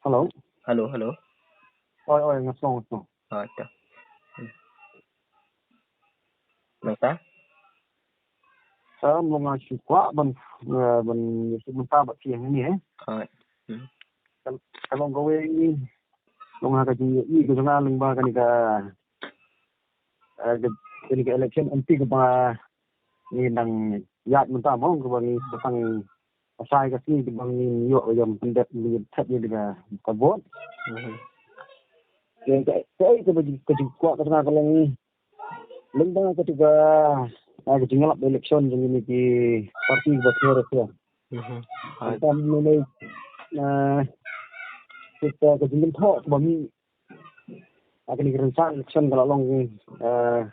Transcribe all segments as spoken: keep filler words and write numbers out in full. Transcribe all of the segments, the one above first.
Hello. Hello, hello. Oi, oi, nga sngew, nga sngew. Oi, to. Hmm. Nangta? Em, long nga shu kwah ban, eh, ban ïa shu mynta bad phi hangne, eh. Oi. Hmm. Ka, ka long kawei, long ha ka jingïohi ka jong nga lyngba kane ka, eh, ka, kane ka election M P kaba ngi dang ïaid mynta mo, kaba ngi ba tang asai ka sngi kaba ngi ïoh ïa pyndep ngi thep ïa ka, ka vote. Mhm. Ka, ka, ka, ka, ka jingkwah ka jong nga ka long lyngba katu ka, ah, ka jingïalap election jong kine ki party kiba pher pher. Mhm. Hai. Khamtam lei lei, ah, ka, ka jingkynthoh kaba mih ha kane ka rynsan election ka la long, ah,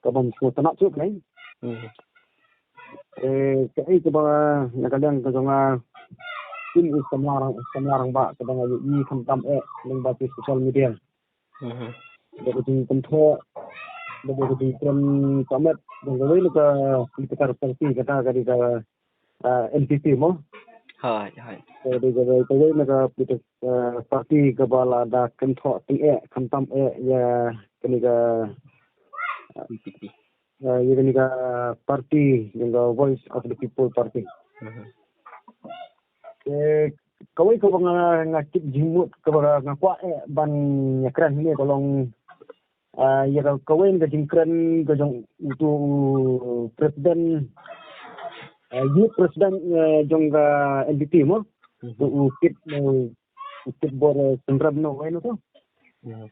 kaba ym sngewtynnat shuh kane. Hmm. Eh, kaei kaba na ka liang ka jong nga, kum u samla rang, samla rangbah kaba nga ïohi khamtam eh lyngba ki social media. Hmm. Da ka jingkynthoh, da ka jingkren ka met jong kawei na ka political party, kata ka dei ka, ah, N P P mo. Hai, hai. Ka dei ka, kawei na ka politi-, ah, party kaba la da kynthoh tyngeh khamtam eh ïa kane ka, ah, N P P. Ah, ïa kane ka party, ïa ka Voice of the People Party. Mhm. Eh, kawei kaba nga, nga tip jingmut kaba nga kwah eh ban ïakren hangne ka long, ah, ïa ka, kawei ka jingkren ka jong uto u president, ah, youth president, eh, jong ka N P P mo. Mhm. Uto u Kit, eh, Kit Bor, eh, Synrem no, wei no to. Hmm.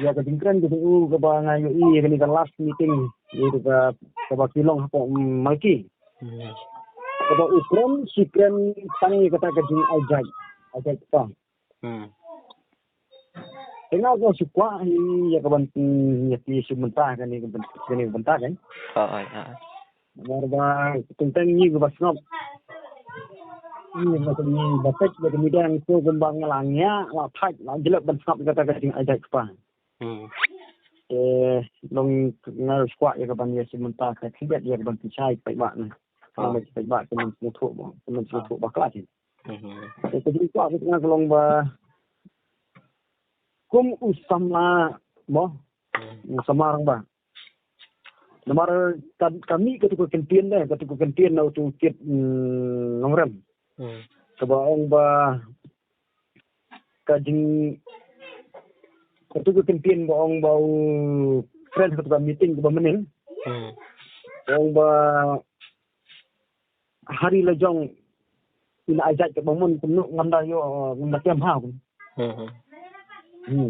Ïa ka jingkren ka jong u kaba nga ïohi ïa kane ka last meeting, ïa ka, kaba ki long hapoh, mm, Malki. Hmm. Kaba u kren, shi kren tang ïa kata ka jingai jait, ai jait kpa. Hmm. Te nga ka shu kwah hi ïa ka ban, mm, ïa ki shu mynta kane ka ban, kane ka bynta kan. Ha, ha, ha. Namar ba teng teng ngi ba sngap. Ngi ba, ngi ba peit ba kine dang, so kumba nga la ngiah, la thait, la jlep ban sngap kata ka jingai jait kpa. Hmm. Eh, long nga shu kwah ïa ka ban ïa shu mynta ka khyndiat ïa ka ban pynshai paidbah na. Ah. Nga paidbah ka ban sngewthuh ba, ka ban sngewthuh ba kla hi. Hmm. Eh, ka jingkwah ka jong nga ka long ba kum u samla mo. Hmm. U samla rangbah. Namar ka, ka mih katu ka kyntien de, katu ka kyntien na utu u Kit, mm, Nongrem. Hmm. Kaba ong ba ka jing, katu ka kyntien ba ong ba u kren katu ka meeting kaba mynnin. Hmm. Ong ba ha ri la jong ina ai jait kaba mon kumno ngam da ïoh, ngam da kem ha. Hmm. Hmm.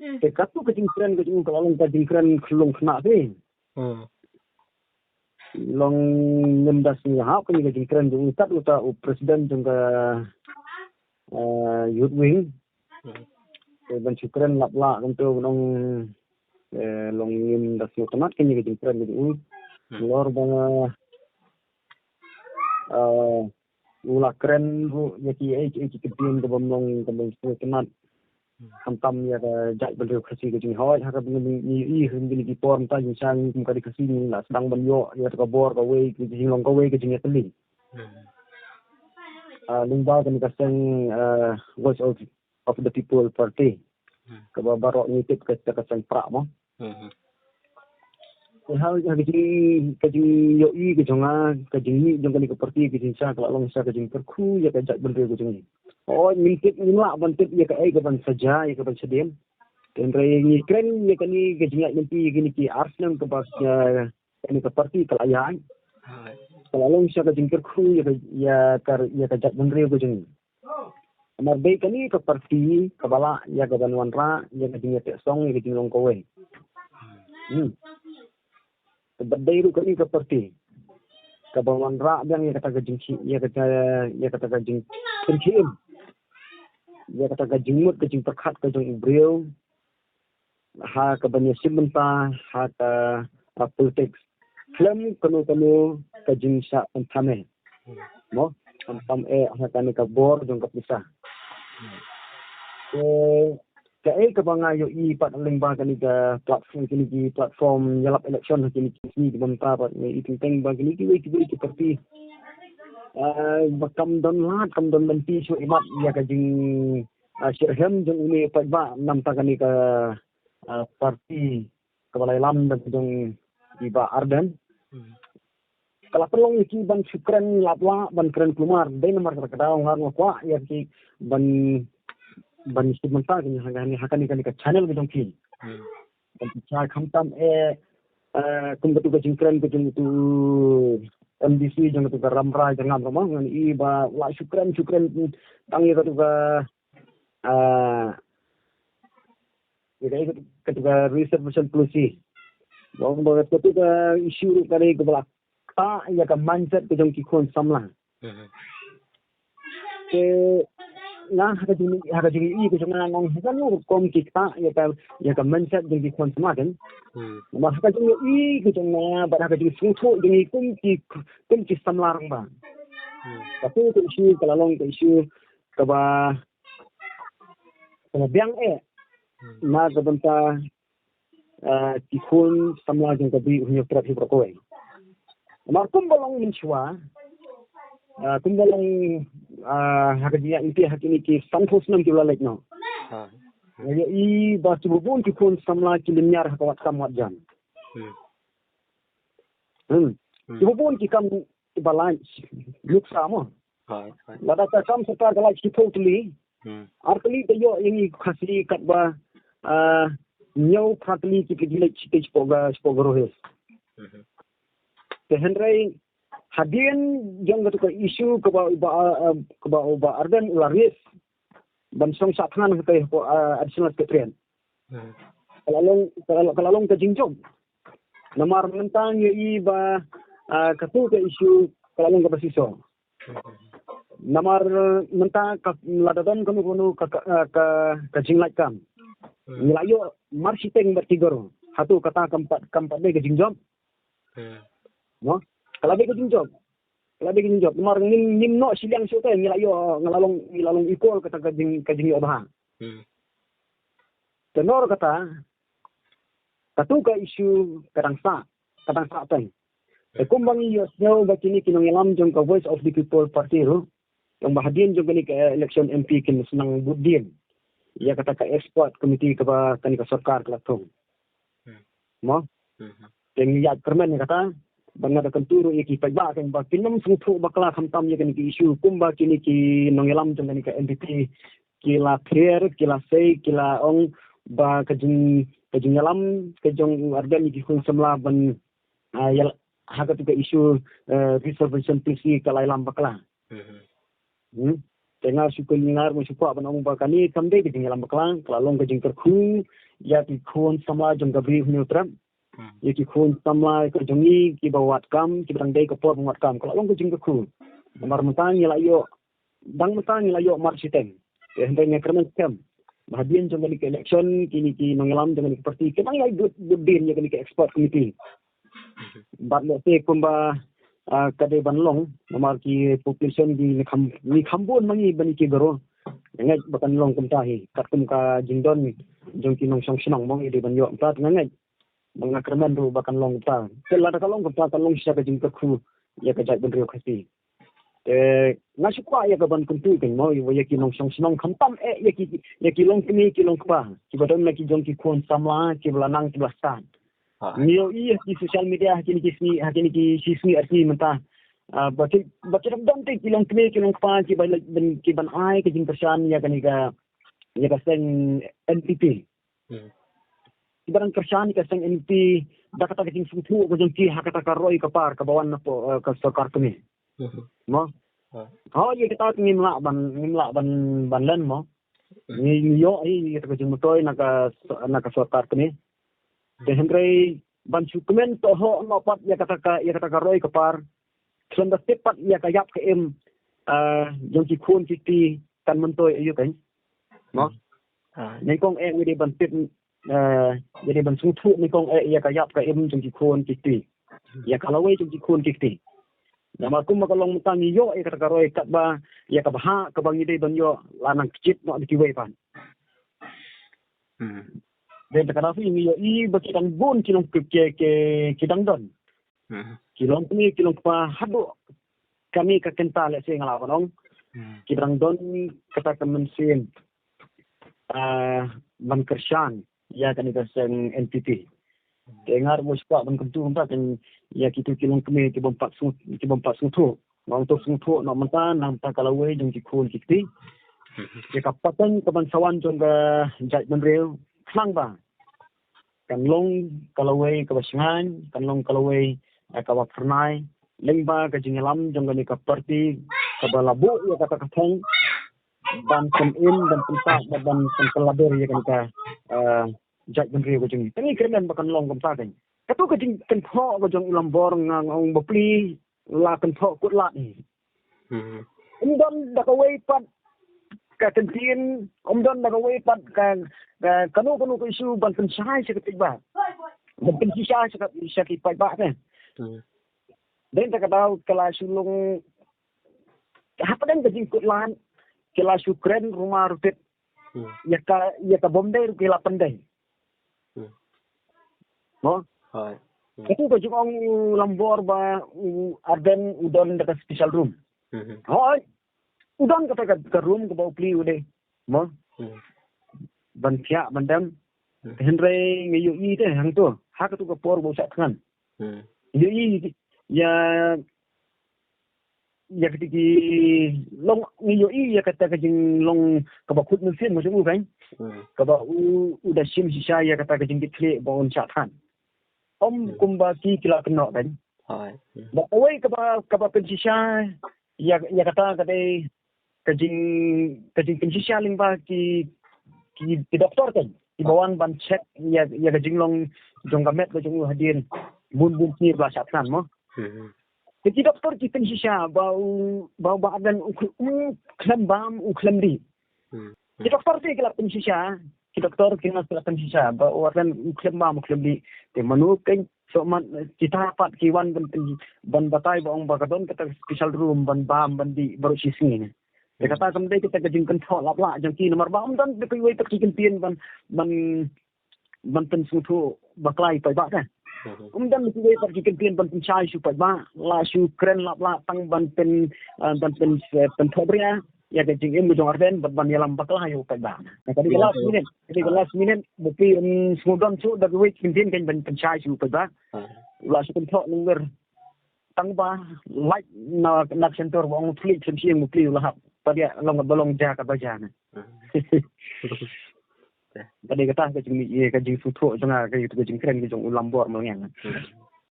Hmm. Te katu ka jingkren ka jong u ka la long ka jingkren khyllung khynnah te. Hmm. Long ngim da sngewhap kane ka jingkren jong u kat uta u president jong ka, eh, youth wing. Hmm. Te ban shu kren lap lah kumto ban ong, eh, long ngim da sngewtynnat kane ka jingkren jong u. Hmm. Lor ba nga, eh, u la kren ruh ïa kiei kiei ki kyntien kaba ym long, kaba ym sngewtynnat. Hmm. Khamtam ïa ka jaitbynriew Khasi ka jinghoid ha kaba ngi ïohi ha kine ki por mynta jingshisha ngi kum ka ri Khasi ngi la sdang ban ïoh ïa ka bor kawei ka jinglong kawei ka jingïatylli. Hmm. Ah, lyngba kane ka seng, ah, Voice of, of the People Party. Hmm. Kaba baroh ngi tip ka, ka seng prah mo. Hmm. Te ha, ha ka jing, ka jingïohi ka jong nga, ka jingmih jong kane ka party ka jingshisha ka la long shisha ka jingkyrkhu ïa ka jaitbynriew ka jong ngi. Hooid, ngim tip, ngim lah ban tip ïa kaei ka ban sa jia, ïa ka ban sa dien. Hynrei ngi kren ïa kane ka jingïaid lynti ïa kine ki ar snem kaba, eh, kane ka party ka la ïaid. Hai. Ka la long shisha ka jingkyrkhu ïa ka, ïa ka, ïa ka jaitbynriew ka jong ngi. Namar dei kane ka party kaba lah ïa ka ban wanrah ïa ka jingïateh song ïa ka jinglong kawei. Hmm. Kaba dei ruh kane ka party kaba wanrah biang ïa kata ka jingkhih, ïa kata, ïa kata ka jingpynkhih im, ïa kata ka jingmut ka jingpyrkhat ka jong u briew ha ka ban ïashim bynta ha ka, ah, politics. Khlem kano kano ka jingshah pynthame. Mo, khamtam eh ha kane ka bor jong ka pisa. Te kaei kaba nga ïohi pat lyngba kane ka platform, kine ki platform ïalap election ha kine ki sngi kiba mynta pat, nga ïohi teng teng ba kine kiwei kiwei ki party Ah, ba kam don lad, kam don lynti shuh imat ïa ka jing, ah, shitrhem jong une u paidbah namar kane ka, ah, parti kaba la ïalam da ka jong i Bah Ardent. Hmm. Ka la pynlong ïa ki ban shu kren lap lap, ban kren kulmar, dei namar kata ka daw nga ruh nga kwah ïa ki ban, ban shu mynta ki ha kane, ha kane, kane ka channel ka jong ki. Hmm. Ban pynshai khamtam eh, eh, kum katu ka jingkren ka jong utu M D C jong katu ka Rambrai jong nga ruh ma, ngan i ba la shu kren, shu kren tang ïa katu ka, eh, ïa ka, katu ka reservation policy. Ba, ba katu ka issue ruh ka dei kaba la ktah ïa ka mindset ka jong ki khun samla. Mhm. Te nga ha ka jing, ha ka jingïohi ka jong nga nga ong ha kano rukom ki ktah ïa ka, ïa ka mindset jong ki khun samla kan. Hmm. Namar ha ka jingïohi ka jong nga bad ha ka jingsngewthuh jong ngi kum ki, kum ki samla rangbah. Hmm. Katu ka issue ka la long ka issue kaba, kaba biang eh. Hmm. Na ka bynta, ah, ki khun samla jong ka Bri u Hynñiewtrep hi baroh kawei. Namar kumba long mynshuwa, ah, kumba long, ah, ha ka jingïaid lynti ha kine ki sanphew snem kiba la leit noh. Ha. Nga ïohi ba kiba bun ki khun samla ki lynñiar ha ka wat kam wat jam. Hmm. Hmm. Hmm. Kiba bun ki kam kiba lait nuksa mo. Hai, hai. Lada ka kam sorkar ka lait shiphew tylli. Hmm. Ar tylli te ïoh ïa ngi Khasi katba, ah, hynñiew phra tylli ki, ki leit shi, shi, shapoh ka, shapoh ka Garo Hills. Hmm. Te hynrei hadien jong katu ka issue kaba, ba, ah, kaba, ba Ardent u la raise ban shong shah thngan ha ka, ah, Additional Secretariat. Hmm. Ka la long, ka la, ka la long ka jingjop. Namar mynta ngi ïohi ba, ah, katu ka issue ka la long kaba shisha. Namar mynta ka, lada don kano kano ka, ka, ka, ka jinglait kam, hmm, ngi la ïoh marshiteng bad ki Garo. Hato kata kam pat, kam pat dei ka jingjop. Hmm. Mo? Ka la dei ka jingjop. Ka la dei ka jingjop. Namar ngim, ngim noh shiliang shuh te ngi la ïoh, ngi la long, ngi la long equal kata ka jing, ka jingïoh bha. Hmm. Te nor kata, katu ka issue ka dang sah, ka dang sah teng. Te kumba ngi ïohsngew ba kine ki nongïalam jong ka Voice of the People Party ruh, jong ba hadien jong kane ka election M P kin sa nang bud dien ïa kata ka expert committee kaba kane ka sorkar ka la thung. Hmm. Mo? Hmm. Te ngi ïa kyrmen ïa kata, ba nga da kyntu ruh ïa ki paidbah kan ba kin ym sngewthuh bakla khamtam ïa kane ka issue, kumba kine ki nongïalam jong kane ka N P P ki la pher, ki la sei, ki la ong ba ka jing, ka jingïalam ka jong u Ardent ïa ki khun samla ban, ah, ïa la, ha katu ka issue, eh, reservation policy ka la ïalam bakla. Mhm. Hmm? Te nga shu kynjar, nga shu kwah ban ong ba kane kam dei ka jingïalam bakla, ka la long ka jingkyrkhu ïa ki khun samla jong ka Bri u Hynñiewtrep. Hmm. Ïa ki khun samla ka jong ngi kiba wad kam, kiba dang dei ka por ban wad kam, ka la long ka jingkyrkhu. Namar mynta ngi la ïoh, dang mynta ngi la ïoh marshiteng. Te hynrei nga kyrmen skhem ba hadien jong kane ka election kine ki nongïalam jong kane ka party kin nang ïa bud, bud dien ïa kane ka expert committee. Bad lehse kumba, ah, ka dei ban long, namar ki population ki ngi kham, ngi kham bun ma ngi ban ïa ki Garo. Nga ngeit ba kan long kumta hi, katkum ka jingdon jong ki nongshong shnong mo ngi dei ban ïoh kumta, nga ngeit. Ba nga kyrmen ruh ba kan long kumta. Te lada ka long kumta kan long shisha ka jingkyrkhu ïa ka jaitbynriew Khasi. Te nga shu kwah ïa ka ban kyntu kan mo ïa ki nongshong shnong khamtam eh ïa ki, ïa ki longkmie ki longkpa kiba don na ki jong ki khun samla kiba la nang kiba la stad. Ha. Ngi ïohi ha ki social media ha kine ki sngi, ha kine ki shi sngi ar sngi mynta. Ah, ba ki, ba ki dang don te ki longkmie ki longkpa kiba la, ban, ki ban ai ka jingkyrshan ïa kane ka, ïa ka seng N P P. Hmm. Kiba dang kyrshan ïa ka seng N P P da kata ka jingsngewthuh ka jong ki ha kata ka roi ka par kaba wan napoh, eh, ka sorkar kmie. Hmm. Mo? Ha. Ho, ïa kita ngim lah ban, ngim lah ban, ban len mo. Hmm. Ngi, ngi ïoh hi ïa kata ka jingmyntoi na ka, na ka sorkar kmie. Te hynrei ban shu kmen to ho noh pat ïa kata ka, ïa kata ka roi ka par. Khlem da tip pat ïa ka ïap ka im, eh, jong ki khun ki kti kan myntoi aïu kan. Mo? Ah. Nyngkong eh ngi dei ban tip, eh, ngi dei ban sngewthuh nyngkong eh ïa ka ïap ka im jong ki khun ki kti. Ïa ka lawei jong ki khun ki kti. Namar kumba ka long mynta ngi ïoh ïa kata ka roi katba ïa ka bhah kaba ngi dei ban ïoh la nang kjit noh da kiwei pat. Hmm. Dei ta ka daw ngi ïohi ba ki dang bun ki long ki, ki, ki, ki dang don. Hmm. Ki longkmie ki longkpa haduh kane ka kynta lehse nga lah ban ong. Hmm. Ki ba dang don kata ka mynsiem, ah, ban kyrshan ïa kane ka seng N P P. Te nga ruh nga kwah ban kyntu mynta kan ïa kito ki longkmie ki bym pat sngewthuh, ki bym pat sngewthuh. Nga ong to sngewthuh noh mynta, na bynta ka lawei jong ki khun ki kti. Ïa ka pateng ka ban sa wan jong ka jaitbynriew, khnang ba kan long ka lawei kaba shngaiñ, kan long ka lawei, eh, kaba phyrnai lyngba ka jingïalam jong kane ka party kaba la buh ïa kata ka thong ban pynim, ban pynsah, ban, ban, ban pynlaber ïa kane ka, eh, jaitbynriew ka jong ngi. Te ngi kyrmen ba kan long kumta kan. Kato ka jingkynthoh ka jong u Lambor nga, nga ong bapli la kynthoh kut lad hi. Hmm. Um don da kawei pat ka kyntien, um don da kawei pat ka, ka, kano kano ka issue ban pynshai sha ki paidbah. Ban pynshisha sha ki, sha ki paidbah te. Hmm. Dei ta ka daw ka la shu long hapdeng ka jingkut lad, ki la shu kren ruma rutit. Hmm. Ïa ka, ïa ka bym dei ruh ki la pyndei. Hmm. Mo? Hooid. Hmm. Kato ka jingong u Lambor ba u Ardent u don da ka special room. Hmm. Hooid. U don kata ka, ka room kaba u plie u dei. Mo? Hmm. Ban thiah ban dem. Hmm. Hynrei nga ïohi te hangto ha kato ka por ba u shah thngan. Hmm. Ïohi ïa, ïa kata ki long, ngi ïohi ïa kata ka jinglong kaba kut mynsiem ka jong u kan. Hmm. Kaba u, u da shim shisha ïa kata ka jingkitkhlieh ba un shah thngan. Ym Hmm. kumba ki ki la kynnoh kan. Hooid. Hmm. Ba kawei kaba, kaba pynshisha ïa, ïa kata ka dei ka jing, ka jingpynshisha lyngba ki, ki, ki doktor kan. Ki ba wan ban check ïa, ïa ka jinglong jong ka met ka jong u hadien bun bun ki ba la shah thngan mo. Hmm. Te ki doktor ki pynshisha ba u, ba u Bah Ardent u khl-, u khlem bam u khlem dih. Hmm. Ki doktor te ki la pynshisha, ki doktor ki nurse ki la pynshisha ba u Ardent u khlem bam u khlem dih. Te mano kan sohmat kita pat ki wan ban pyn-, ban batai ba ong ba ka don kata special room ban bam ban dih baroh shi sngi ne. Te Hmm. kata kam dei kata ka jingkynthoh lap lah jong ki namar ba um don da kiwei pat ki kyntien ban, ban, ban pynsngewthuh bakla ïa u paidbah te. Hmm. Um don da kiwei pat ki kyntien ban pynshai sha u paidbah, la shu kren lap lah tang ban pyn, eh, ban pyn, eh, pynthohbria ïa ka jingim ka jong u Ardent bad ban ïalam bakla ïa u paidbah. Ka dei ka Ïa, last ïa. minute, ka dei ka Ah. last minute, bapli un sngewdon shuh da kiwei ki kyntien kan ban pynshai sha u paidbah. Ah. La shu kynthoh lungwer. Tang ba lait na, na ka center ba ong thli khlem shyieng bapli u la hap. Pat ïa long ba long ja ka ba ja ne. Ka dei kata ka jing, ïa ka jingsngewthuh jong nga, ka, ka jingkren ka jong u Lambor Malngiang. Hmm.